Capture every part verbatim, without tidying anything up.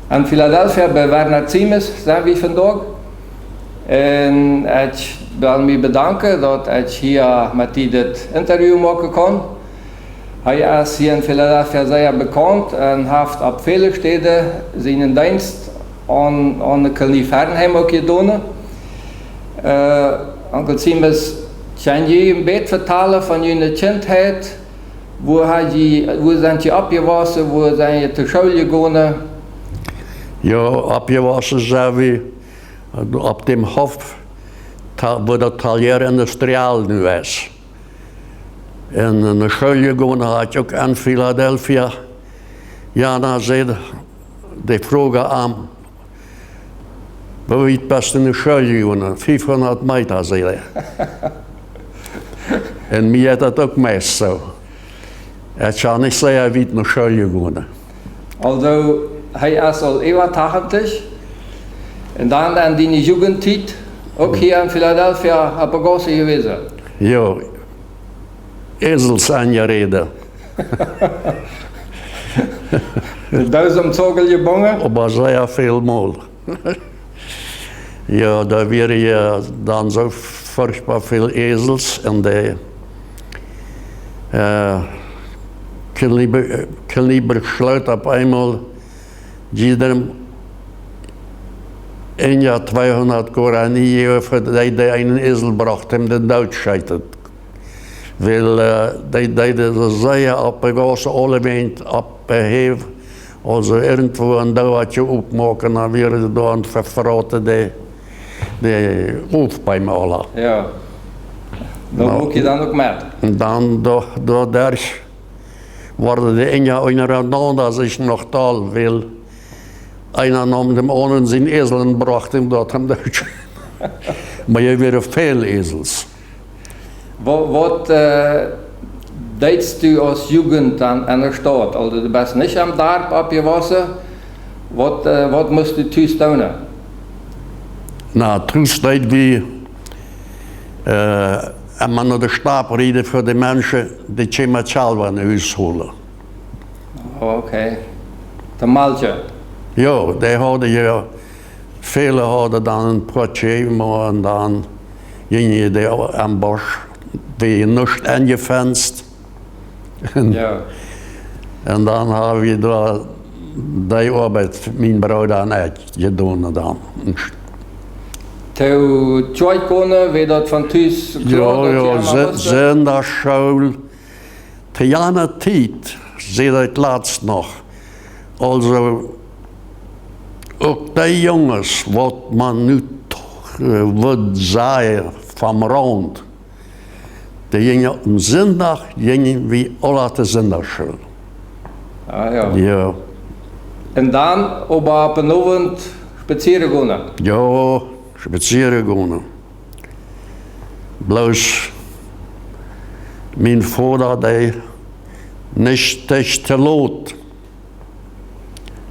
En Philadelphia bie Werner Ziemes sent wie vondoag. Un ekj well mie bedanken daut ekj hia met die dit Interview moaken kunn. Hee es hia en Philadelphia sea bekaunt un haft opp väle Städen sienen Deenst aun, aun de Kolonie Fernheim uk jedonen. Äh, Onkel Ziemes, kjenn jie een bät vetalen von june Kjintheit? Wua ha jie, wua sent jie oppjewossen? Wua sent jie to School jegonen? Jo, oppjewossen sent wie opp däm Hoff, ta-, wua daut Taller Industrial nu es. Un no School jegonen ha ekj uk en Philadelphia. Jana säd, dee fruach am: "Woo wiet best du no School jegonen?" "Fiefhundat Meeta", säd hee. Un mie jeit daut uk meist soo. Ekj sie nich sea wiet no School jegonen. Aulsoo, hee es aul äwa tachentich. Un dan en diene Jugendtiet, uk hia en Philadelphia, opp de Gaussen jewast? Jo, Esels aunjeräden. Dausent Zogel jebungen? Oba sea väl mol. Jo, doa wieren je dan soo furchtboa väl Esels un de, äh, Kaliber, Kaliber schloot opp eemol jiedem Inja tweehundat Guarani jäwen, fa dee, dee eenen Esel brocht, am dän Doot scheeten. Wiel, äh, dee, dee, dee sea opp de Gaussen aule Went opp de Heew, aulsoo irjentwua een Doatje opmoaken, dan wieren doa aun vefroten de, de Oftbeem aula. Jo. Dan, nu, muak jie dan uk met. Dan doa, doaderch worden de Inja unjarenaunda sikj noch doll, wiel eena neem däm aundren sienen Esel un brocht am doa am Doot. Oba hia wieren väl Esels. Wa-, waut, äh, deedst du aus Jugend dan en de Staut? Aulsoo, du best nich aum Darp oppjewossen. Waut, äh, waut must du tus doonen? Na, tus deed wie, äh, emma no de Stap rieden fa de Menschen, dee kjeemen Kjalwa no Hus holen. Oh, okay. De Malkja? Jo, dee hauden je, väle hauden dan een poa Kjeew, un dan jinjen dee em Busch, wia nuscht enjefenst. Jo. Un dan ha wie doa dee Oabeit, mien Brooda un ekj, jedonen dan. To Kjoakj gonen, wia daut von tus? Jo, kloa, daut jo, jie emma Sin-, musten? Sindachschool. To jane Tiet, säd ekj latst noch, aulsoo, uk dee Junges, waut maun nu doch, äh, wudd sajen, vom Raunt, dee jinjen opp dän Sindach, jinjen wie aula to Sindachschool. Ah, jo. Jo. Un dan oba opp dän Owent spazieren gonen? Jo, spazieren gonen. Bloos mien Voda, dee nich, nich to lot.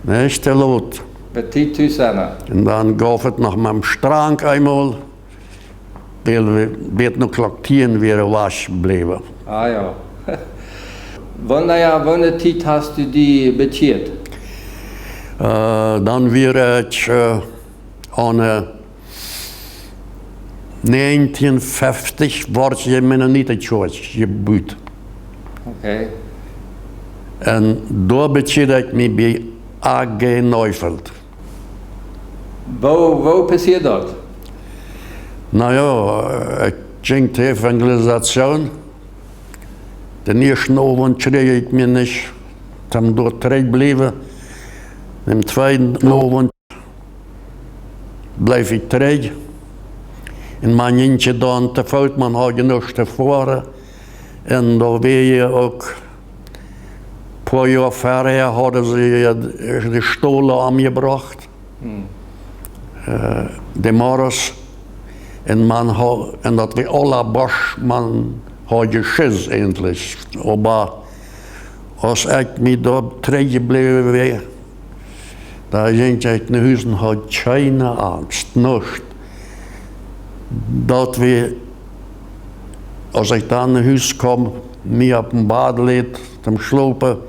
Nich to lot. Bie Tiet tus sennen. Un dan gauf et noch met däm Strunk eemol, wiel wie, wiel wie no Klock tieen wieren wajch jebläwen. Ah jo. Wanea, woone Tiet hast du die bekjieet? Äh, dan wia ekj, äh, aun, äh, näajentieen feftich wort de Mennonitenkjoakj jebut. Okay. Un doa bekjieed ekj mie bie A G Neufeld. Woo, woo passieed daut? Na jo, ekj jinkj to Evangelisation. Dän ieeschten Owent kjrieech ekj mie nich, dan doa trigj bliewen. Dän tweeden Owent bleef ekj trigj. Un maun jinkj je dan to Foot, maun haud je nuscht to foaren. Un doa wia je uk, poa Joa verhäa hauden see je de Stolen omjebrocht. Hm. Äh, de Moros. Un maun ha-, un daut wia aula Busch, maun haud je Schiss eejentlich. Oba aus ekj mie doa trigj jebläwen wia, dan jinkj ekj no Hus un haud kjeene Angst, nuscht. Daut wia, aus ekj dan no Hus kjeem, mie opp een Bad läd toom schlopen,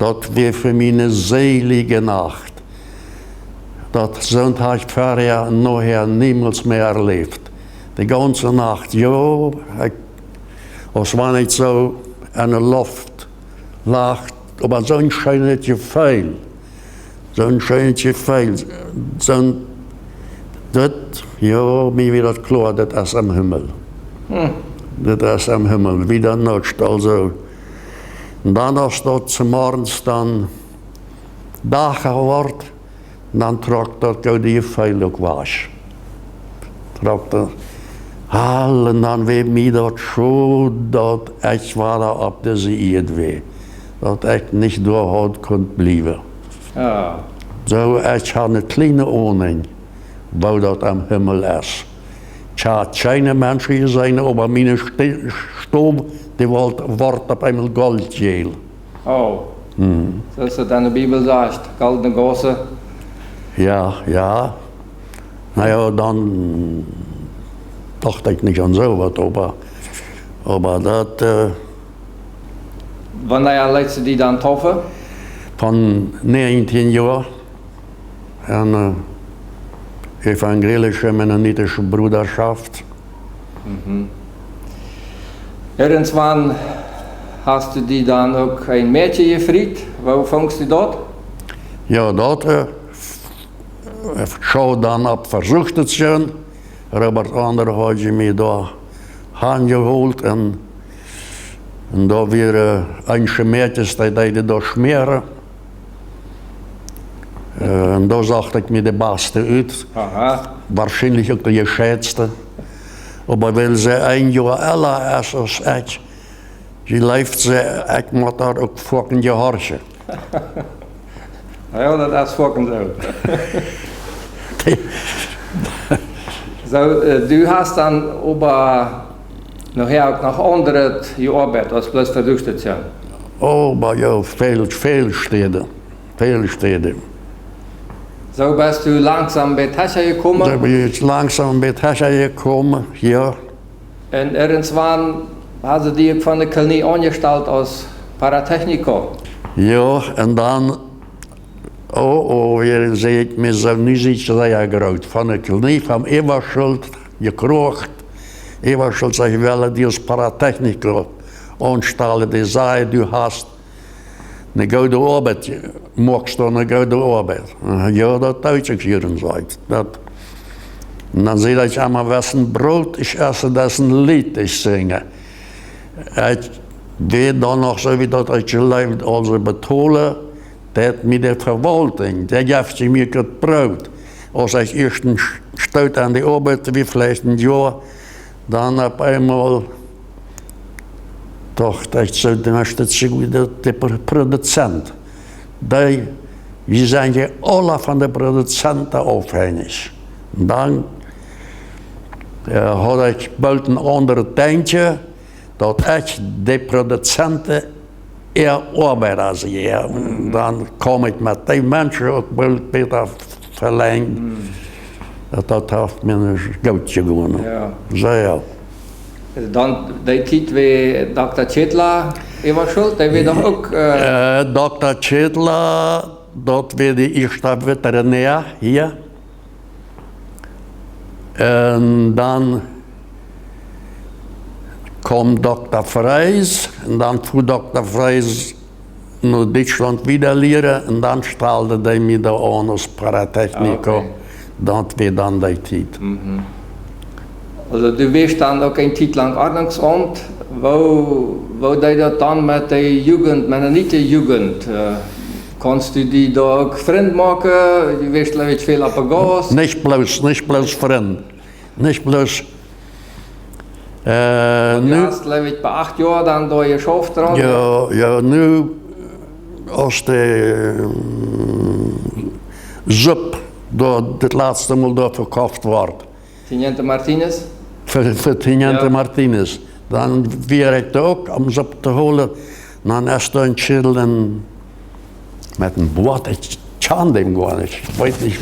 daut wia fa mie eene seelje Nacht. Daut soont hab ekj verhäa un nohäa niemols mea erläft. De gaunze Nacht, jo, ekj, aus wan ekj soo enne Loft lach, oba soon scheenet Jefeel. Soon scheenet Jefeel. Soon, daut, jo, mie wort daut kloa, daut es em Himmel. Daut es em Himmel, wieda nuscht, aulsoo. Un dan, aus daut zemorjes dan Dach wort, dan trock daut goode Jefeel uk wajch. Trock daut, aul, un dan wia mie daut soo, daut ekj wada opp dise Ieed wia. Daut ekj nich doa haud kunt bliewen. Soo, ekj haud ne kjliene Ahnung, woo daut em Himmel es. Ekj haud kjeene Menschen jeseenen, oba miene Sti-, Stow, dee wort, wort opp eemol goldjäl. Oh. Soo aus daut enne Bibel sajcht, goldne Gaussen. Jo, jo. Na jo, dan docht ekj nich aun soo waut, oba, oba daut, äh, Wanea leetst du die dan taufen? Von näajentieen Joa. Enne, äh, evangelische mennonitische Brudaschoft. Irjentwan hast du die dan uk een Mäakje jefriet? Woo fungst du daut? Jo, daut, äh, ekj soo dan opp Vesuchten. Robert Ander haud mie doa hanjehoolt un, un doa wieren, äh, eenje Mäakjes, dee deeden doa schmäaren. Äh, un doa socht ekj mie de baste ut. Woarschienlich uk de jescheidste. Oba wiels see een Joa ella es aus ekj, jleeft see, ekj mott doa uk foaken jehorchen. Na jo, daut es foaken soo. Soo, äh, du hast dan oba nohäa uk noch aundret jeoabeit, aus bloos Vesuchten. Oh, oba jo, väl, väl Städen. Väl Städen. Soo best du langsom bie Tescha jekomen? Soo bie ekj langsom bie Tescha jekomen, jo. Un irjentwan haben see die von de Kolonie aunjestalt aus Paratechniker. Jo, un dan, oh, oh, wia, see ekj mie soo, nu sie ekj sea groot. Von de Kolonie, von Äwaschult, jekroacht. Äwaschult säd: "Wie wellen die aus Paratechniker aunstalen." Dee säd: "Du hast ne goode Oabeit, moakst du ne goode Oabeit." "Jo, daut deed ekj hia un soo." Daut, un dan säd ekj emma: "Wessen Brot ekj esse, dessen Leet ekj singe." Ekj wia dan noch soo wiet, daut ekj jeleeft, aulsoo betolen deed mie de Vewaultunk, dee jeef mie daut Brot. Aus ekj ieescht een Stoot aun de Oabeit, wia veleicht een Joa, dan opp eemol docht ekj soo, dan es daut soo, daut de Pro-, Produzent, dee, wie sent je aula von de Produzenten aufhenjich. Un dan, äh, haud ekj boolt een aundret Denkjen, daut ekj de Produzenten äa Oabeida sie. Un dan kaum ekj met dee Menschen uk boolt bäta velenjd. Daut, daut haft mie goot jegonen. Jo. Soo, jo. Dan dee Tiet wia Dokta Kjitla Äwaschult, dee wia doch uk, äh, äh, Dokta Kjitla, daut wia de ieeschta Veterinär hia. Un dan kaum Dokta Fries, un dan fua Dokta Fries no Dietschlaunt wieda lieren, un dan stalden dee mie doa aun aus Paratechniker. Ah, okay. Daut wia dan dee Tiet. Mhm. Aulsoo, du wieescht dan uk eene Tiet lang Ordnungsaumt. Woo, woo deed daut dan met de Jugend, Mennonitenjugend? Äh, kaust du die doa uk Frind moaken? Du wieescht, jleew ekj, väl oppe Gauss. Nich bloos, nich bloos Frind. Nich bloos, äh, du nu hast, jleew ekj, bie acht Joa dan doa jeschauft, oder? Jo, jo, nu, aus de, mm, Supp doa daut latste Mol doa vekoft wort. Teniente Martinez? Fa, fa Teniente, jo, Martinez. Dan wia ekj doa uk, om Supp to holen. Dan es doa een Kjädel met een Boat, ekj kjan dän goanich. Ekj weet nich,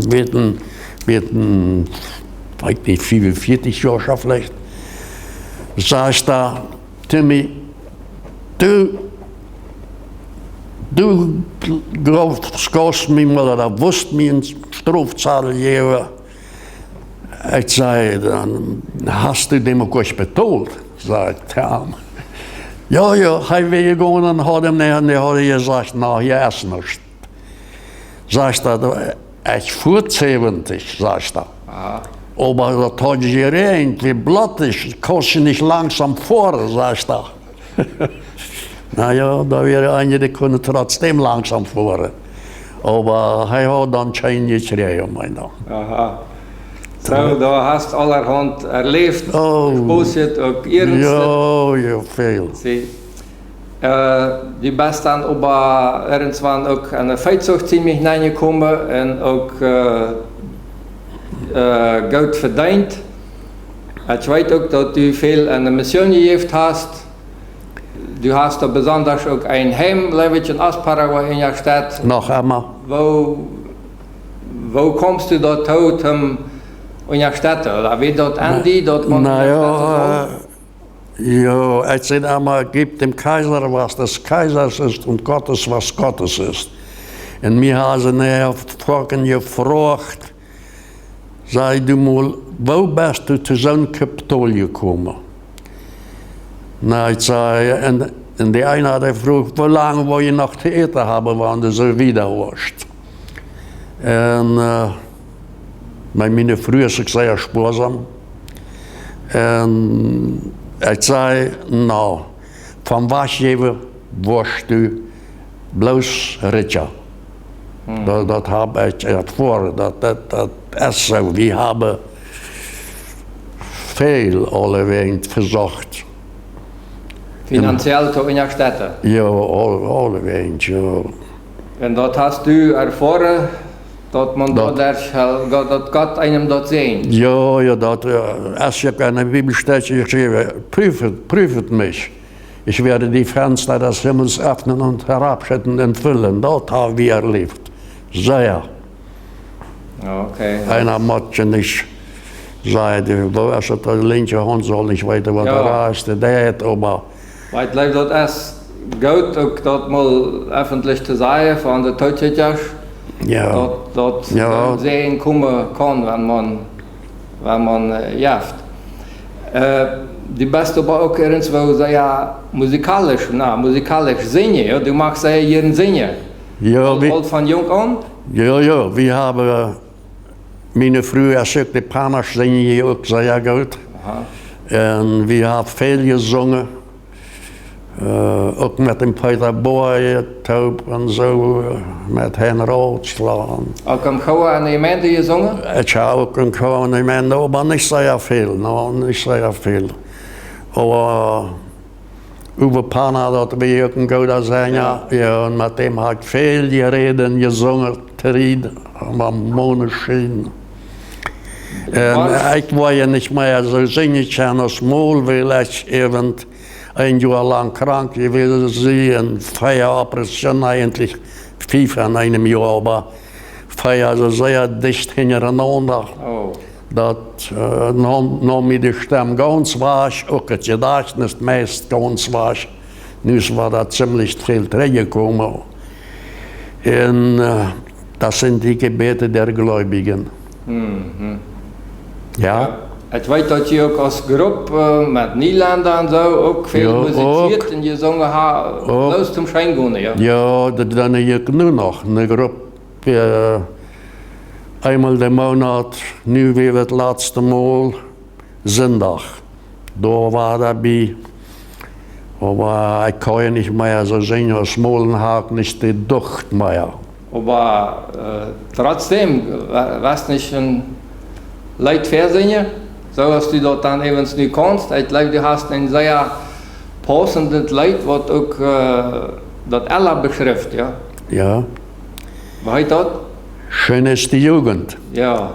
wia een, wia een, weet nich, fiefunvieetich Joa veleicht. Sajcht hee: "Timmy, du, du glaubst, kaust mie mol, daut wist mie een Strofzadel jäwen. Ekj säd: "Dan hast du däm uk betolt?" Sajcht hee: "Jo, jo, hee wia jegonen un haud am nich, un dee haud jesajcht: 'Na, hia es nuscht.'" Sajcht hee: "Ekj fua säwentich", sajcht hee. "Oba daut haud jeräajent, wia blottich, kaust du nich langsom foaren", sajcht hee. Na jo, doa wieren eenje, dee kunnen trotzdäm langsom foaren. Oba hee haud dan kjeen jekjräajen, meen ekj. Aha. Soo, du hast aulahaunt erläft. Oh. Spos uk iernst. Jo, jo, väl. See, äh, du best dan oba irjentwann uk aun de Veezucht ziemlich nenjekomen un uk, äh, äh, goot vedeent. Ekj weet uk, daut du väl aun de Mission jejäft hast. Du hast doa besonda uk een Heim, jleew ekj, en Ost-Paraguay enjestalt. Noch emma. Woo, woo kjemst du doatoo, toom enjestalen? Ooda wia daut aun die, daut maun enjestalen sull? Jo, ekj säd emma: "Gib dem Kaiser, was des Kaisers ist, und Gottes, was Gottes ist." Un mie haben see foaken jefroacht, säd: "Du mol, woo best du to soon Kapitol jekomen?" Na, ekj säd, un, un dee eena, dee fruach: "Woo lang woascht du noch to äten haben, wan du soo wieda woascht?" Un, äh, bie miene Fru es uk sea spoasom. Un ekj säd: "Na, vom wajchjäwen woascht du bloos rikja." Daut, daut hab ekj erfoaren. Daut, daut, daut es soo. Wie haben väl aulewäajen vesocht. Finanziell to enjestalen? Jo, aul-, aulewäajen, jo. Un daut hast du erfoaren, daut maun daut, daut, daut Gott eenem daut säajent? Jo, jo, daut, äh, es jo uk en de Bibel steit jeschräwen: "Prüfet, prüfet mich. Ich werde die Fenster des Himmels öffnen und herabschütten und füllen." Daut hab wie erläft. Sea. Okay. Eena mott je nich sajen, woo es et, de linkje Haunt saul nich weeten, waut de rajchte deit, oba ekj jleew, daut es goot, uk daut mol effentlich to sajen von de Tookjikjasch. Jo. Daut, daut soon Säajen komen kaun, wan maun, wan maun, äh, jeft. Äh, du best oba uk irjentwoo sea musikalisch, na, musikalisch sinjen, jo? Du machst sea jieren sinjen. Jo, aul, wie aul von junk aun? Jo, jo, wie haben, äh, miene Fru es uk, de Panasch sinjen je uk sea goot. Aha. Un wie haben väl jesungen. Äh, uk met däm Peter Boye toop un soo, äh, met Hein Rautzler. Uk em Chor en de Jemeent jesungen? Ekj hab uk em Chor en de Jemeent, oba nich sea väl, no, nich sea väl. Oba Uwe Pana, daut wia uk een gooda Senja. Jo. Jo, un met däm hab ekj väl jerät un jesungen, Tried, Mamoneschien. Un ekj woa jo nich mea soo sinjen kjennen aus mol, wiels ekj äwent een Joa lang krank jewast sie un vea Operationen, eejentlich fief en eenem Joa, oba vea, aulsoo sea dicht hinjarenaunda. Oh. Daut, äh, neem, neem mie de Stemm gaunz wajch, uk daut Jedajchtnis meist gaunz wajch. Nu es wada ziemlich väl trigjjekomen. Un, äh, daut sent de Jebäde der Gläubigen. Mhm. Jo? Jo. Ekj weet, daut jie uk aus Grupp, äh, met Nielenda un soo uk väl musizieet un jesungen haben, uk bloos toom scheen gonen, jo? Jo, daut doo ekj nu noch. Eene Grupp, äh, eemol dän Moonat, nu wia daut latste Mol Sindach. Doa wia ekj bie. Oba ekj kaun jo nich mea soo sinjen aus mol un hab nich de Ducht mea. Oba, äh, trotzdäm, wa-, woascht nich een Leet väasinjen, soo aus du daut dan äwent nu kaust? Ekj jleew, du hast een sea pausendet Leet, waut uk, äh, daut Ella beschrift, jo? Jo. Woo heet daut? Schön ist die Jugend. Jo.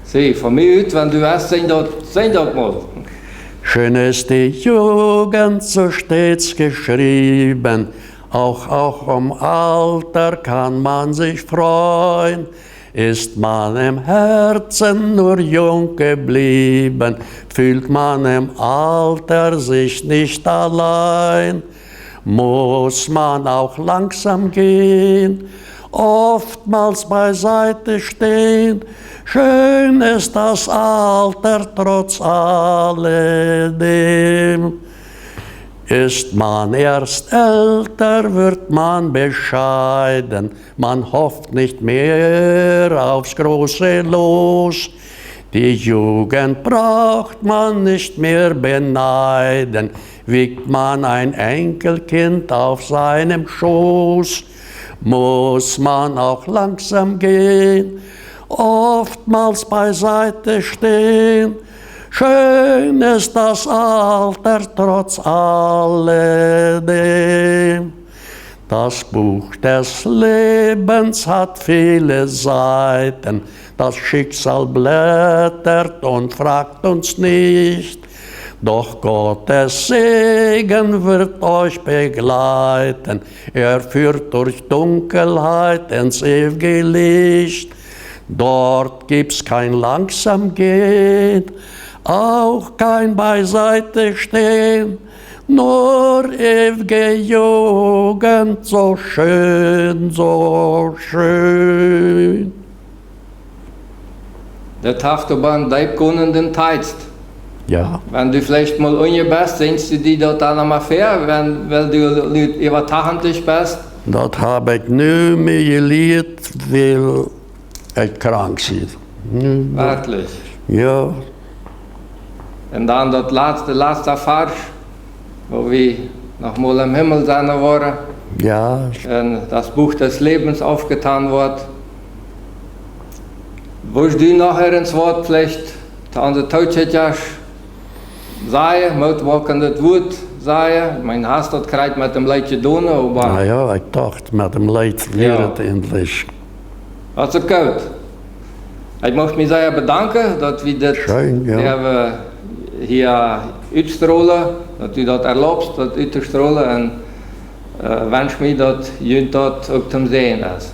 See, von mie ut, wan du woascht, sinj daut, sinj daut mol. Schön ist die Jugend, so stets geschrieben, auch, auch im Alter kann man sich freuen. Ist man im Herzen nur jung geblieben, fühlt man im Alter sich nicht allein. Muss man auch langsam gehen, oftmals beiseite stehen. Schön ist das Alter trotz alledem. Ist man erst älter, wird man bescheiden. Man hofft nicht mehr aufs große Los. Die Jugend braucht man nicht mehr beneiden. Wiegt man ein Enkelkind auf seinem Schoß, muss man auch langsam gehen, oftmals beiseite stehen. Schön ist das Alter trotz alledem. Das Buch des Lebens hat viele Seiten, das Schicksal blättert und fragt uns nicht. Doch Gottes Segen wird euch begleiten, er führt durch Dunkelheit ins ewige Licht. Dort gibt's kein langsam Gehen, auch kein beiseite Stehen, nur ewige Jugend, so schön, so schön. Daut haft oba een deep gonen Text. Ja, Wan du veleicht mol unje best, denkjst du die daut dan emma fair, wan, wiels du Lud äwa tachentich best? daut hab ekj nu mie jelieet, wiels ekj krank sie. Nu, Werkjlich. Ja, Un dan daut latste, latste Varsch, wua wie noch mol em Himmel sennen woaren. ja, Un daut Buch des Lebens aufjetan woat. Wurscht du noch eens waut veleicht to onse Tookjikjasch sajen, mootmoakendet Wuat sajen? Ekj meen, hast daut krakjt met däm Leet jedonen, oba na ja, ekj docht, met däm Leet wia Ja. et endlich. daut es uk goot. Ekj mucht mie sea bedanken, daut wie dit Schön, ja. Haben hia utstrolen, daut du daut erlaubst, daut uttostrolen. Un äh, wensch mie, daut junt daut uk toom Säajen es.